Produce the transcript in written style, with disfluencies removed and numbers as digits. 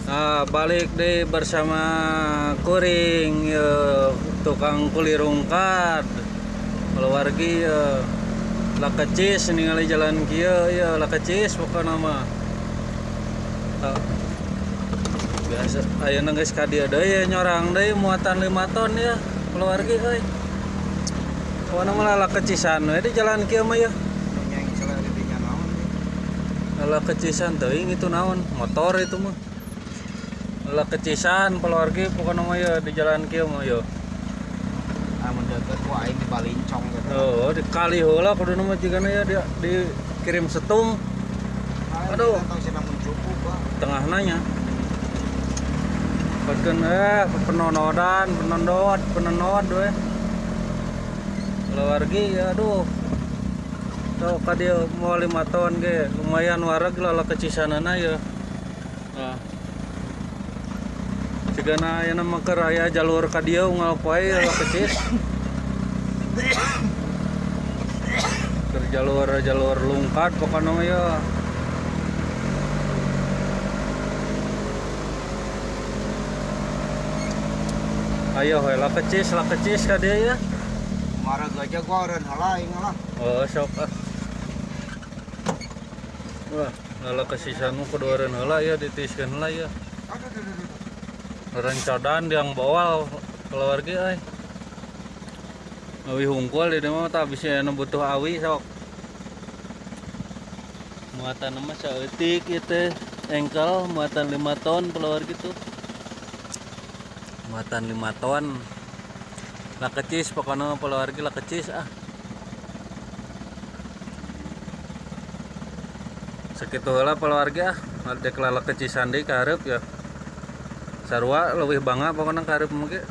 Nah, balik deh bersama kuring ya, tukang kuli rungkad keluargi ya, lakecis ningali jalan kieu ya lakecis pokona mah. Biasa ayeuna geus ka dieu deui nyorang deui muatan 5 ton ya keluargi euy. Pokona mah lalakecisan we di jalan kieu mah ya. Lalakecisan teuing itu naon motor itu mah. Lalakecisan keluargi pokona mah ya di jalan kieu mah ya. Amun deket ku aing di Balincong gitu. Oh, di kali heula kuduna mah jigana ya dia dikirim setum. Aduh. Tengah nanya. Bahkan penonodan, penonot, penonot we. Keluargi ya aduh. Tuh ka dieu mau 5 ton ge lumayan wareg lalakecisanana ya. Nah. Jigana ayeuna mah keur aya jalur ka dieu unggal poe lalakecis. Keur jalur-jalur lungkat pokona mah ya. Ayo we lakecis ka dieu ya. Marag aja gua eureun heula aing lah. Oh sok ah. Wah, lalakecisan mah kudu eureun heula ya ditiiskeun heula ya. Aduh aduh aduh. Rencodan yang bawal keluarga euy. Awi hungkul di mah tah bisi anu butuh awi sok. Muatan mah saeutik ieu teh engkel muatan 5 ton keluarga tuh. Muatan 5 ton. Lakecis pokona keluarga lakecis ah. Sakitu heula keluarga ah, dek lalakecisan deui ka hareup ya. Sarua leuwih bangga pokona ka hareup mah ge.